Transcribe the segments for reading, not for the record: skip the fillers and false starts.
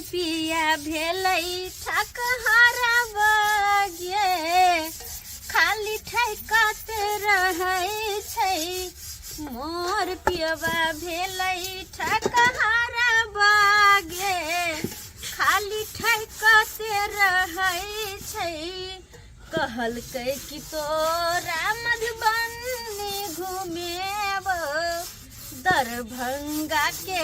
पिया भेलै ठकहरवा गे, खाली ठकत रहै छै। मोर पियवा भेलै ठकहरवा गे, खाली ठकत रहै छै। कहलकै कि तोरा मधुबनी घुमेबो, दरभंगा के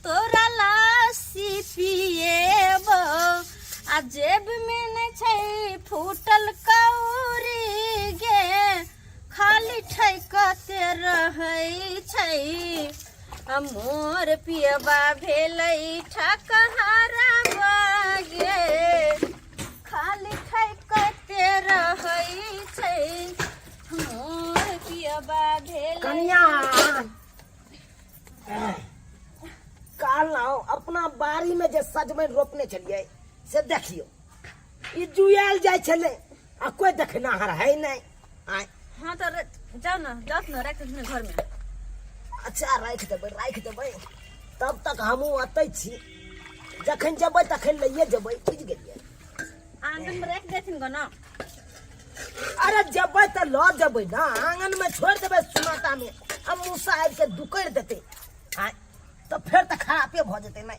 तोरा लस्सी पिएबो, आ जेब में नहि छै फूटल कौड़ी गे, खाली ठकते रहै छै। आ मोर पियबा भेलै ठकहरवा गे, खाली ठकते रहै छै। मोर पियबा भेलै। कनिया, कहलहुँ अपना बाड़ी में जे सजमनि रोपने छलियै से देखियौ, ई जुआयल जाइ छलै आ कोइ देखनाहर है नहि आँय। हाँ तो जाओ ना, जाओ ना, रख दो घर में। अच्छा, राखि देबै, राखि देबै। तब तक हमहूँ अतै छी, जखन जेबै तखन लैए जेबै, बुझि गेलियै? आंगन में रख देथिन गो ना। अरे जेबै तऽ लऽ जेबै ने, आंगन में छोड़ि देबै सुनाता में आ मूसा आबि के दुकड़ि देतै आँय, तऽ फेर तऽ खरापे भऽ जेतै। नहि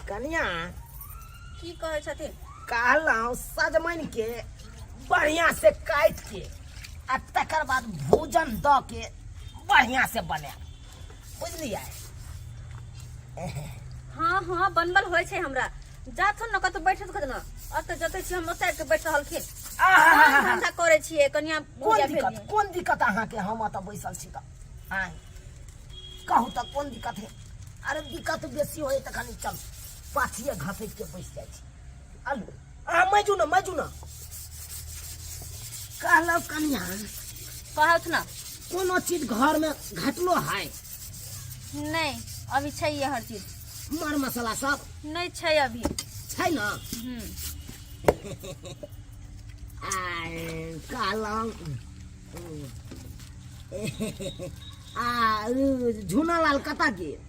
कनिया। की कहै छथिन? कहलहुँ सजमनि के बढ़िया से काटि के आ तकर बाद भोजन दऽ के बढ़िया से बनायब, बुझलियै? हाँ हाँ, बनबल होइ छै हमरा। जाथुन न कतौ बैठत कत न, अतऽ जतै छी हम ओतऽ आबि के बैठ रहलखिन। आहा! काम धंधा करै छियै कनिया। कोन भुजिया दिक्कत? भेलियै। कोन दिक्कत अहाँके? हम एतऽ बैसल छी तऽ आँय, कहू तऽ कोन दिक्कत है? अरे दिक्कत बेसी होय तऽ कनि चल पाछिए घसैट के बैस जाइ छी। आलू अहाँ मजू ने, मजू ने। कहलहुँ कनिया। कहत न। कोनो चीज घर में घटलो है? नहीं, अभी छै ये हर चीज। मर मसाला सब? नहीं छै अभी। छै ने? हम्म। आय, कहलहुँ आ उ झूना लाल कतऽ गेल?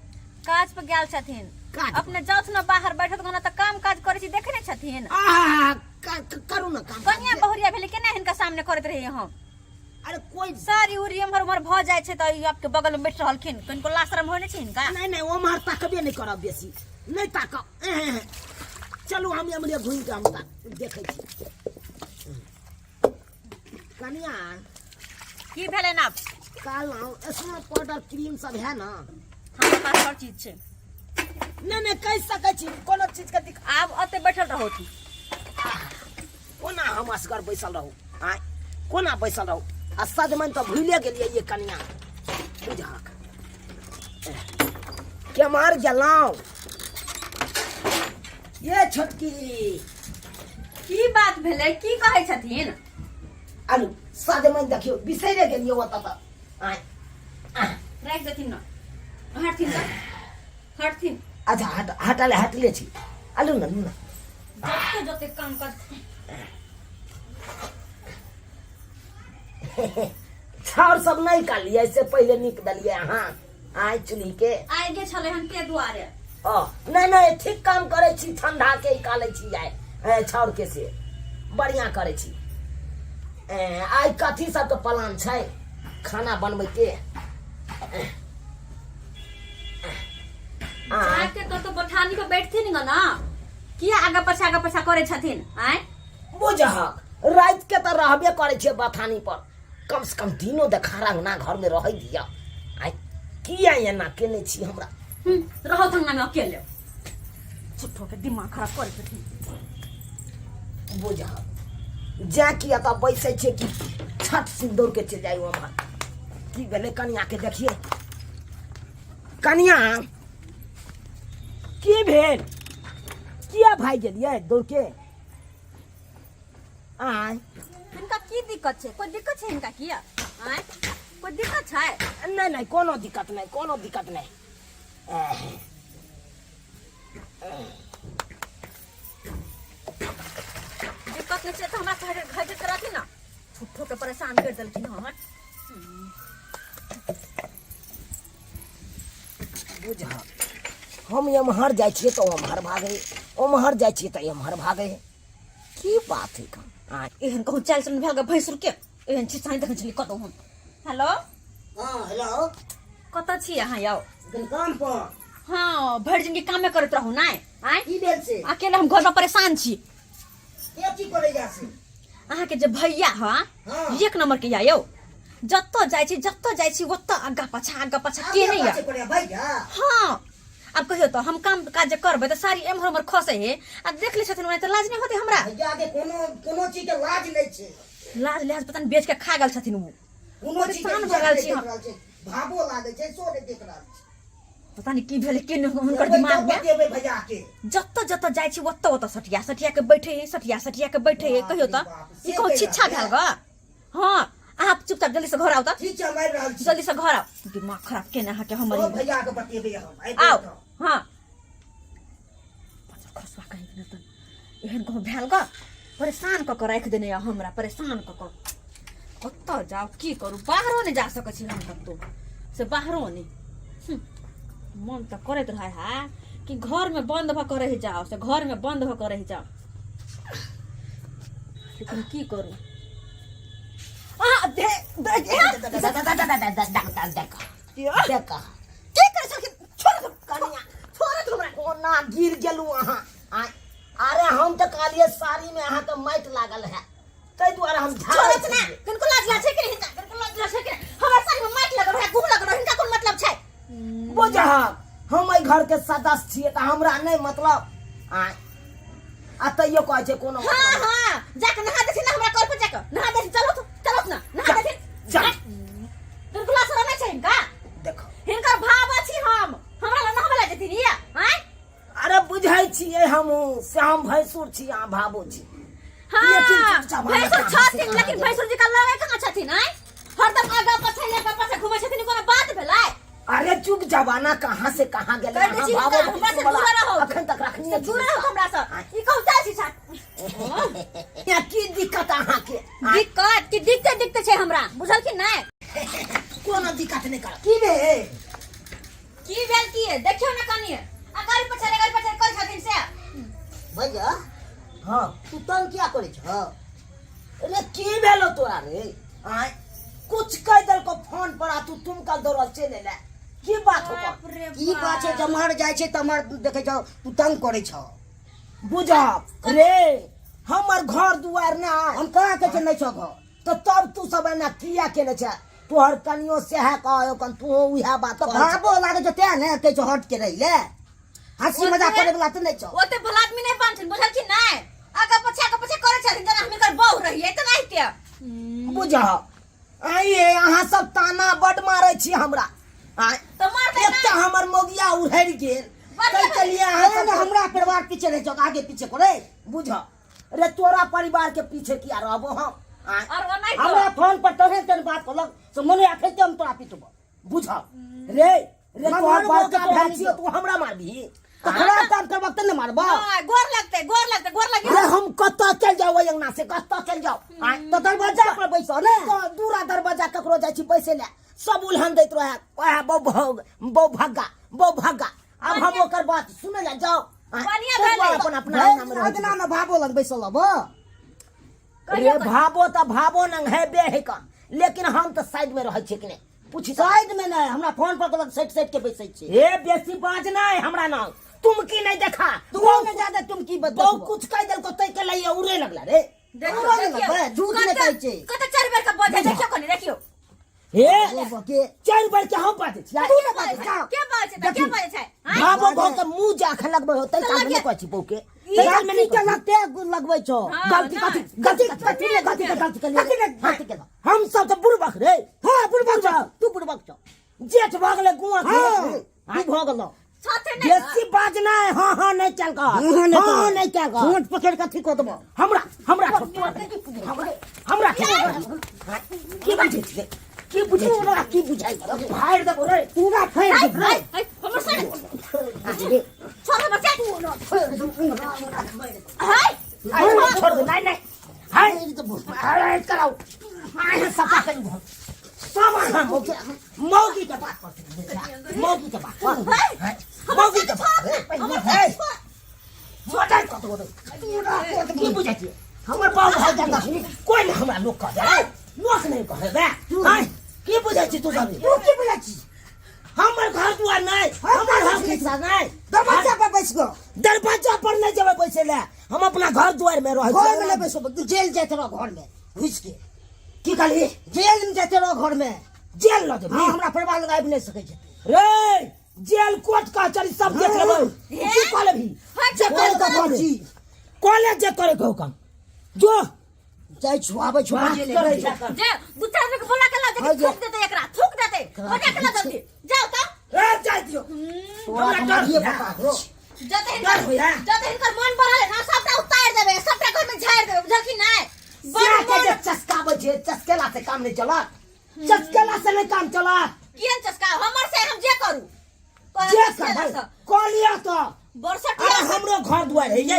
काज पर गेल छथिन। काज पर? अपने जाउथ न बाहर, बैठत न तऽ काम काज करै छी, देखे नहि छथिन? आहा, करू ने काम। कनिया बहुरिया भेलै, केना हिनका सामने करैत रहियै हम? अरे कोइ सारी उरी एम्हर उम्हर भऽ जाइ छै तऽ ई आपके बगल में बैठ रहलखिन। कनिको लाज शरम होइ नहि छै हिनका? नहीं नहीं, ओम्हर तकबे नहीं करब, बेसी नहीं ताकब। एह, चलू, हम एम्हरे घुमि के हम ताक देखै छी। कनिया। की भेलै ना? कहलहुँ स्नो पाउडर क्रीम सब है ना? हमरा पास हर चीज छै। नहीं नहीं, कहि सकै छी कोनो चीज के दिक्कत। आब ओते बैठल रहू तू। कोना हम असगर बैसल रहू आँय, कोना बैसल रहू? आ सजमनि तऽ भूले गेलियै ये कनिया। बुझहक केम्हर गेलहुँ ये छोटकी? की बात भेलै? की कहै छथिन? आलू सजमनि देखियौ, बिसैरे गेलियै ओतऽ तऽ आँय। राखि देथिन न, हटथिन तऽ हटथिन। अच्छा, हट, हटले, हटले छी। आलू ने, लू ने। जते जते काम काज। छाउर सब नहि काटलियै से पहिले नीक देलियै अहाँ आइ चूल्ही के। आइ छलै हन ते दुआरे। ओ नहि नहि, ठीक काम करै छी, ठंडा के निकालै छी आइ छाउर के, से बढ़िया करै छी। आइ कथी सबके प्लान छै खाना बनबै के? जाके तो बथानी पर बैठथिन ग ना, किया आगा पछा करै छथिन आँय? बुझहक राति के तऽ रहबे करै छै बथानी पर, कम से कम दिनो देखार अंगना घर में रहै दिया। आइ किया एना केने छी हमरा? रहत अंगना में अकेले, झूठो के दिमाग खराब करै छथिन। बुझहक जा कि एतऽ बैसै छै कि छठ सिन्दूर के चलि जाइ ओम्हर। की भेलै कनिया के? देखिए कनिया, की भेल? किया भागि गेलियै दौड़ के आय? हिनका की दिक्कत छै? कोई दिक्कत छै हिनका? किया आय, कोई दिक्कत छै? नहि नहि, कोनो दिक्कत नहि, कोनो दिक्कत नहि। दिक्कत नहि छै तऽ हमरा घर घर के रहथिन ना, झूठो के परेशान कर देलखिन हन। बुझ हम एम्हर जाइ छियै तऽ ओम्हर भागै, ओम्हर जाइ छियै तऽ एम्हर भागै। की बात है कन आ एहन कहूँ चालि चलन भेल गे भैंसुर के, एहन छी साँझ देखै छली कतहु हम। हेलो। हाँ, हेलो। कतऽ छी अहाँ यौ? एखन काम पर। हाँ, भरि जिंदगी कामे करैत रहू नै? आँय, की भेल से? अकेले हम घर में परेशान छी। के की करै जा से? अहाँके जे भैया हँ, एक नंबर के या यौ। जतऽ जाइ छी, जतऽ जाइ छी ओतऽ आगा पाछा आगा पाछा के नहि या। पाछे भैया? हाँ, आब कहियो तऽ हम काम काज जे करबै तऽ साड़ी एम्हर ओम्हर खसै हे आ देख लै छथिन ओना, तऽ लाज नहि होतै हमरा? भैया के कोनो कोनो चीज के लाज नहि छै। लाज लिहाज पता नहि बेच के खा गेल छथिन ओ। कोनो चीज के परेशान भऽ इज्जत गेल नहि छी देख हम। रहल छै, भावो लागै छै सो नहि देख रहल छै। पता नहि की भेलै की नहि हुनकर एबै दिमाग तऽ में। बतेबै भैया के। जतऽ जतऽ जाइ छी ओतऽ ओतऽ सटिया सटिया के बैठे हे, सटिया सटिया के बैठे हे। बाप कहियो रे तऽ बाप, ई से कहूँ कहि छिच्छा रहल भेल है? ग। हाँ, अहाँ चुपचाप जल्दी से घर आउ तऽ। ठीक छै, हम आबि रहल छी। जल्दी से घर आउ। दिमाग खराब केने अहाँके हमर। सब भैया के बतेबै हम, आबि आउ। तऽ। हाँ, खसुआ कहीं के नहि। एहन कहूँ भेल ग, परेशान कऽ कऽ राखि देने यऽ हमरा, परेशान कऽ कऽ। कतऽ जाउ, की करू? बाहरो नहि जा सकै छी हम कतहु से, बाहरो नहि। मन तऽ करैत रहै है कि घरमे बन्द भऽ कऽ रहि जाउ, से घरमे बन्द भऽ कऽ रहि जाउ, लेकिन की करू? अहाँ देख। की करै छलखिन? छोड़ कनिया। छोड़ हमरा। कोना गिर गेलहुँ अहाँ? आँय, अरे हम तऽ कहलियै साड़ीमे अहाँके माटि लागल है, ताहि दुआरे हम झाड़ै छोड़त ना छलियै। किनको लाज लाज छै कि नहि हिनका? किनको लाज लाज छै कि नहि? हमर साड़ी में माटि लगल रहै, गुह लगल रहै, हिनका कोन मतलब छै? बुझह, हम एहि घरके सदस्य छियै तऽ हमरा नहि मतलब? आँय, आ तैयो कहै छै कोनो हाँ मतलब नहि। हाँ, जाके नहा देथिन ना, हमरा कल पर जाके नहा देथिन। चलो तो, चलो ना नहा देथिन। चल। बिल्कुल असर नहि छै हिनका। देखो, हिनकर भाव अछि, हम हमरा लग नहाबै लए जेथिन या? आँय, अरे बुझै छियै हमहूँ से हम भैंसुर छी, अहाँ भाबो छी। हाँ, लेकिन चुपचाप हमरा भैंसुर कहाँ से छथिन कहाँ लेकिन गेल? भैंसुर जी का लगे कहाँ छथिन? आँय, हरदम आगा पाछा आगा पाछा घूमै छथिन, कोनो बात भेलै? अरे चुप, जमाना कहाँ से कहाँ गेलै। कहि दै अहाँ छी भाबो हिनका, हमरा से भैंसुर दूर रहू। अखन तक रखने से छी। दूर रहू हमरा से। ई कहू चाहै छी यहाँ की दिक्कत अहाँके? दिक्कत कि दिक्कत दिक्कत छै हमरा, बुझल कि नहि? कोनो दिक्कत नहि करब। की भेल? की भेल की? देखियौ ने कनी, अगाड़ी पछाड़ी अगाड़ी पछाड़ी करै छथिन से। भैया। हाँ। तू तंग किया करै छह? अरे की भेलो तोरा रे? आँय, कुछ कह देलको फोन पर आ तू तुमका दौड़ल चलि एले, की बात हो? बाप रे। की बात छै? जमहर जाइ छै तमहर देखै छौ, तू तंग करै छह। बुझब रे, हमर घर दुआर ना। हम कहाँ कहै छै नहि छौ घर? तऽ तब तू सब एना किया केने छै? तोहर कनियो सएह कहै कन, तू उएह बात तऽ कहै छह। भावो लागै छौ तें ने कहै छौ हट के रहि ले, हंसी मजाक करे वाला तऽ नहि छौ। ओते भला आदमी नहि बनथिन, बुझल कि नहि? आगा पछा आगा पछा करै छथिन जेना हम हिनकर बहू रहियै तऽ नहि। बुझह, आइए अहाँ सब ताना बड मारै छी हमरा। आँय, तऽ मारतै एकटा हमर मोगिया उड़ि गेल बड ताहि के लिए अहाँ तें सब ने हमरा परिवार पीछे रहै छौ, आगे पीछे करे। बुझह रे, तोरा परिवार के पीछे किया रहबो हम? आँय, और ओ नहि हमरा फोन पर तोहे तेहन बात कहलक से मने अखन हम तोरा पिटबो। बुझह रे, रे मार तोहर मारबो बड़का के तोरा भाय नहीं छियौ, दो। तू हमरा मारबही? तऽ खराब काम करबक तऽ ने मारबो। नहि, गोर लगतै, गोर लगतै, गोर लगी। अरे हम कतऽ चलि जाउ ओहि अंगना से, कतऽ चलि जाउ? आँय, तऽ दरवाजा पर बैसऽ ने। तऽ दूरा दरवाजा ककरो जाइ छी बैसे लए, सब उल्हन दैत रहै, ओएह बौ भोग बौ भग्गा बौ भग्गा। आब हम ओकर बात सुनै लए जाउ? आँय, बढ़िआँ ताहि दुआरे भेलै। अपन अपना अंगना मे रहै छी। अंगना मे भाबो लग बैसल हबो। रे भाबो तऽ भाबो नंग है बे है का, लेकिन हम तऽ साइड में रहै छियै कि नहि पूछी तऽ। साइड मे नहि, हमरा फोन पर कहलक सटि सटि के बैसै छी। हे, बेसी बाज नहीं हमरा नाम, तुम की नहीं देखा? तू ने ज्यादा तुम की बदल बहु कुछ कह देलको तै के लिए उड़े लगला रे। देखियौ, उड़े देखियौ। लगबै, झूठ नहि कहै छै। कते चारि बेर के बजै, देखियौ कनी, देखियौ। हे, ओ बके चारि बेर के हम बाजै छियै? तू ने बाजै छौ। के बाजै छै तऽ? के बाजै छै? आँय? भाबो भाव के मुंह जे अखन लगबै होतै तऽ तऽ लगे- नहि कहै छी बहू के। ई तै काल मे नहि गलती कहै छी। लगते लगबै छौ। हाँ, गलती नहि। कथी? गलती कथी ने? गलती के गलती के कथी ने गलती केलक? हम सब तऽ बुड़बक रे। हाँ, बुड़बक छौ, तू बुड़बक छौ। जेठ भऽ गेलै गुआ। हाँ, तू भऽ गेलौ। छथिन नहि। बेसी बाजना है। हाँ हाँ नहीं चल कर, हाँ, नहीं हाँ कर। नहीं चल कर। होंठ पकड़ के अथी कऽ देबौ। हमरा हमरा छोड़, हमरा हमरा छोड़। की बुझै छियै, की बुझै छियै? तोरा की बुझाइ छौ? फाड़ि देबो रे। पूरा फाड़ि हाय, देबौ। हाय, हाय, हमर साड़ी छोड़, हमर साड़ी, हाय। अरे छोड़ दे, नहीं नहीं, हाय, अरे कराओ आए सफा कर सब। अहाँ मौगी, मौगी के बात पर मौगी। मौगी के बात है? मौगी के बात हमर है छोड़। मोटाइ कत गोटे की बुझै छियै हमर बाप भाई जाना सुनी कोई नहीं हमरा लोक कह दे लोक नहीं कहे बे हाय की बुझै छी तू सब तू की बुझै छी हमर घर दुआर नहीं हमर हक हिस्सा नहीं दरवाजा पर बैस गो दरवाजा पर नहीं जेबै बैसे ले हम अपना घर दुआर में रहै घर में नहीं बैसो तू जेल जाते रहो घर में घुस के की कहली जेल में जाते रहो घर में जेल लऽ जेबही हाँ हमरा परिवार लग आबि नहीं सकै छै रे जेल कोर्ट कचहरी सब देख लेबै की कह लेबही जे करे के कर जी कॉलेज जे करे के हुकम जो जाइ छु आबै छु बात करै छै। जे दू चार आदमी के बोला के ला हाँ जाके जे। थूक देते एकरा थूक देते बजा के ला जल्दी जाओ तो ए जाय दियो तोरा हमरा डर हमारिये होइया। पता हो जते डर होइया। हिनकर जते हिनकर मन बढ़ल है ना सबटा उतार देबे सबटा घर में झाड़ देबे बुझलखिन नहीं सिया के जे चस्काबै छै चस्केला से काम नहीं चलत चस्केला से नहीं काम चलत कियन चस्का हमर से हम जे करू जे करबै कऽ लिअ तऽ बरसठ अरे हमरो घर दुआर है ये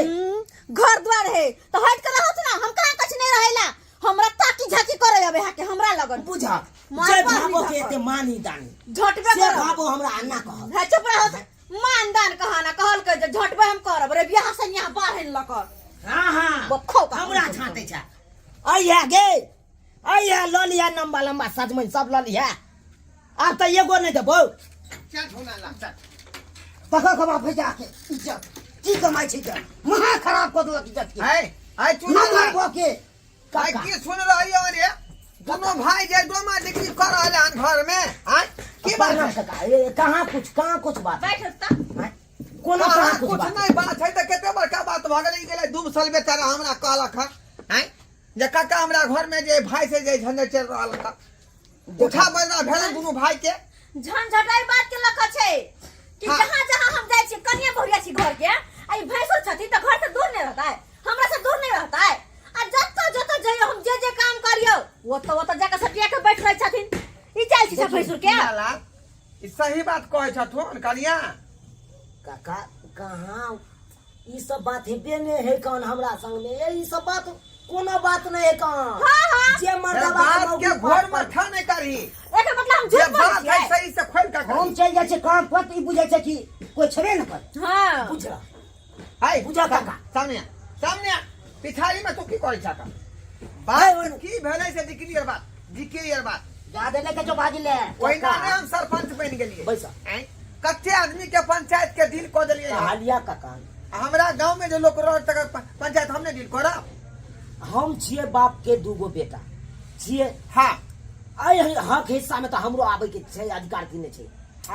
घर द्वार है तो हट कर रहत ना हम कहाँ कछ नहीं रहेला हमरा ताकी झाकी करे अबे हा के हमरा लगन बुझा मार जे पर भाबो भी के धक्का। एते मानी दानी झटबे से करब भाबो हमरा अन्ना कहब है चुप रहो मानदान कहाना कहल के जे झटबे हम करब रे बियाह से यहाँ बाहर लक हाँ हाँ बखो का हमरा छाँटे छै अइहा गे अइहा लऽ लिहा लम्बा लम्बा सजमनि सब लऽ लिहा आब तऽ एगो नहि देबौ चल झूला ला चल तखन कमा फैजा के इज्जत की कमाइ छै तऽ महा खराब कऽ देलक इज्जत के है है चूना नमहर भऽ के आइ की सुन रही हो रे दोनों भाई जे डोमा डिग्री कर रहल हन घर में आय की बात प्रणाम है काका ए, कहाँ कुछ कहाँ कुछ बात बैठ ता आँय? कोनो कहाँ कहाँ कुछ कुछ बात नहीं बात है तऽ कते बड़का बात भऽ गेलै ई गेलै 2 साल बेचारा हमरा कहलक हन आय जे काका हमरा घर में जे भाई से जे झंझट चल रहल हन उठा बजना भेलै दुनू भाई के झंझट एहि बात के लऽ कऽ छै कि हाँ। जहाँ जहाँ हम जाइ छी कनिया बहुरिया छी घर के आ ई भैंसुर छथिन तऽ घर से दूर नहि रहतै हमरा से दूर नहि रहतै आ जतऽ जतऽ जइयो हम जे जे काम करियौ ओतऽ ओतऽ जाकऽ सटिया के बैठ रहै छथिन ई चालि छै सब भैंसुर के लाला ई सही बात कहै छथुन कनिया काका कहाँ ई सब बात हेबे नहि है कान हमरा संग में ए, ई सब बात कोनो बात नहीं है कान हाँ, हाँ। जे मर्दवा बात मौगी के बात घोर पर- मठा नहीं करही एकर मतलब हम जे झूठ बोलै बात है छियै सही से खोल के हम करही चलि जाइ छियै काम पर तऽ ई बुझै छै कि कोइ छेबे नहि करे हाँ बुझल हाय बुझा काका। सामने आ, सामने आ। पिछाड़ी में तू की करै छा का बात की भेलै से डिक्री बात डिक्री बात जादे नहि कहियो बाजि ले ओहिना ने हम सरपंच बनि गेलियै बैसा। आँय? कते आदमी के पंचायत के डील कऽ देलियै हन। हालिया काका हमरा गांव में जे लोग रह तकर पंचायत हम नहि डील करब हम छियै बाप के दूगो बेटा छियै हाँ एहि हक हिस्सा में तऽ हमरो आबै के छै अधिकार की नहि छै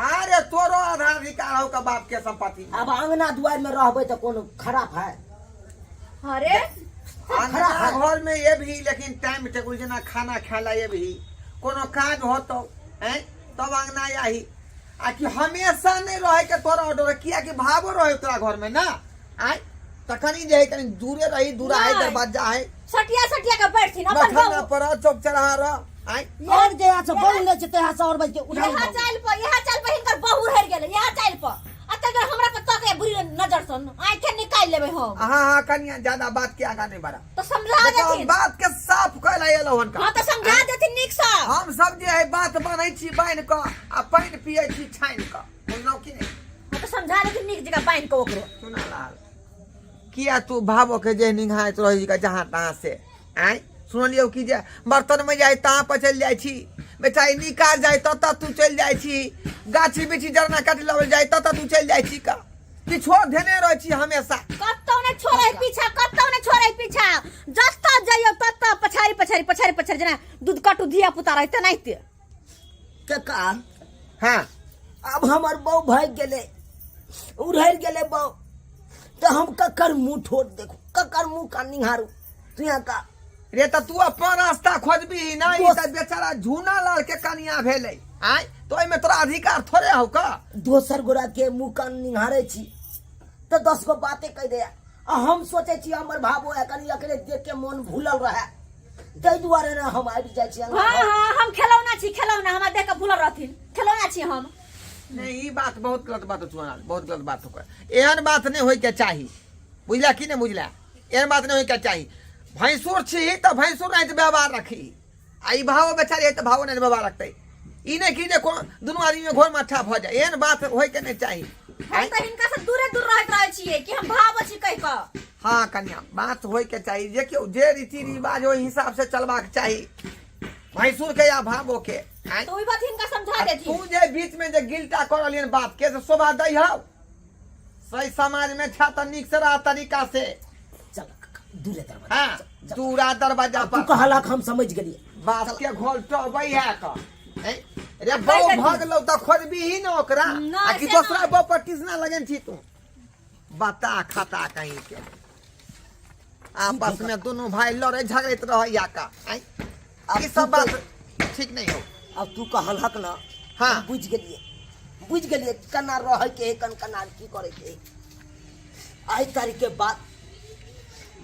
अरे तोरो आधा अधिकार हो का बाप के संपत्ति में। आब अंगना दुआरि में रहबै तऽ कोनो खराब है अरे अंगना घर में ये भी लेकिन टाइम टेबुल जेना खाना खाला ये भी कोनो काज होतो हैं तब अंगना आही आ कि हमेशा नहीं रहे के तोरा ऑर्डर किया कि भावो रहे तोरा घर में ना आय तखन ही जे है कनी दूरे रही दूरा है नहीं। दरवाजा है सटिया सटिया के बैठथिन अपन मखना बहु पर चौक चढ़ा रह आय और जे यहाँ से बहु नहि छै तहाँ से और बज के उठा यहाँ चालि पर यहाँ चालि पर हिनकर बहु हेर गेलै यहाँ चालि पर आ तकर हमरा पर तके बुरी नजर सन आँखे निकालि लेबै हम हाँ हाँ कनिया ज्यादा बात के आगा नहीं बढ़ा तो समझा देखो हम देथिन बात के साफ कैला एलो हन का हाँ तो समझा देथिन नीक सँ हम सब जे है बात बान्है छी बान्हि कऽ आ पानि पियै छी छानि कऽ बुझलहुँ कि नहि हाँ तो समझा देथिन नीक जगह बान्हि कऽ ओकरो सुना लाल किया तू भावो के जे निंघाइत रही का जहाँ तहाँ से आँय सुनलियौ कि जे बर्तनमे जाइ तहाँ पर चलि जाइ छी बेचारी निकास जाइ ततऽ तू चलि जाइ छी गाछी बिछी जरना काटि लबै जाइ ततऽ तू चलि जाइ छी का किछो धेने रहै छी हमेशा कतौ नहि छोड़ै पीछा कतौ नहि छोड़ै पीछा जतऽ जइयौ ततऽ पछाड़ी पछाड़ी पछाड़ी पछाड़ी जेना दूध कटू धिया पुता रहै तेनाहिते काका हाँ आब हमर बहु भागि गेलै उड़हरि गेलै बहु तऽ हम ककर मुँह ठोर देखू ककर मुँह का निहारू तू यहाँ का रे तऽ तू अपन रास्ता खोजबी ना ई तऽ बेचारा झूना लाल के कनिया भेलै आय तो एहिमे तोरा अधिकार थोड़े हौ का दोसर गोरा के मुँह कान निहारै छी तऽ 10 गो बाते कहि दैया आ हम सोचै छी हमर भाबो है कनि एकरे देख के मोन भूलल रहै ताहि दुआरे ने हम आबि जाइ छी अंगना हाँ घर। हाँ हम खेलौना छी खेलौना हमरा देख के भूलल रहथिन खेलौना छी हम नहीं ई बात बहुत गलत बात हो चुनाल बहुत गलत बात हो एहन बात नहीं होय के चाही बुझला कि नहीं बुझला एहन बात नहीं होय के चाही भैंसुर छी तऽ भैंसुर नहीं व्यवहार रखी आ ई भावो बेचारी है तऽ भावो नहीं व्यवहार रखते ई नहि कि जे दुनू आदमी में घोर मट्ठा भऽ जाय, एहन बात होय के नहि चाही। हम तऽ हिनका से दूरे दूर रहैत रहै छियै कि हम भाव छी कहि कऽ। हाँ कन्या, बात होय के चाही, जे केओ जे रीति रिवाज ओहि हिसाब से चलबाक चाही, भैंसुर के या भावो के। आँय? तऽ ओहि बात हिनका समझा आ देथिन। तू जे बीच में जे गिलटा कर रहलियन बात के से शोभा दै हौ? सही समाज में छा तऽ नीक से रह तरीका से। चल दूरे दरवाजा। हाँ, दूरा दरवाजा तू पर। कहलक हम समझ गेलियै। बात के घोल टबै है का ए, रे आ बौ कहि देथिन। भगलौ तऽ खोजबी ही न ओकरा। नहि, आ कि से दोसरा नहि। बौ पर टीसना लगन छी तू बता खाता कहीं के आपस में दोनों भाई लड़े झगड़ैत रहैया का। आँय? आब ई सब तू बात ठीक नहीं हो। अब तू कहलहक ना। हाँ। हम बुझि गेलियै, बुझि गेलियै केना रहै के है, कन केना की करे के है। आइ तारीख के बाद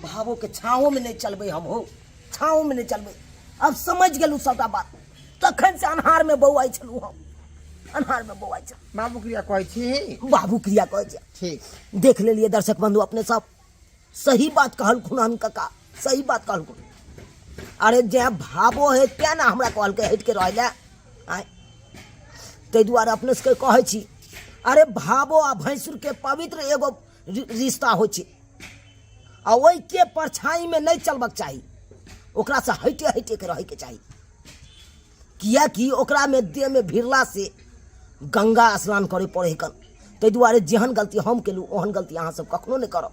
भावो के छाँवो में नहीं चलबै हम, हो छाँवो में नहीं चलबै। अब समझ गेलहुँ सबटा बात। तखन से अन्हार में बौआइ छलहुँ हम, अन्हार में बौआइ छलहुँ। बाबू क्रिया कहै छी? बाबू क्रिया कहै छी। ठीक। देख लेलियै दर्शक बंधु अपने सब, सही बात कहलखुन हन कका, सही बात कहलखुन। अरे जे भावो है तें ने हमरा कहलकै हटि के रहै लए। आँय, ताहि दुआरे अपने सबके कहै छी, अरे भावो आ भैंसुरके पवित्र एगो रिश्ता होइ छै आ ओहिके परछाइमे नहि चलबक चाही, ओकरासँ हटि हटि के रहैके चाही। किएकि ओकरामे देहमे भिड़लासँ गंगा स्नान करय पड़ै हन। ताहि दुआरे जेहन गलती हम केलहुँ ओहन गलती अहाँ सब कखनो नहि करब।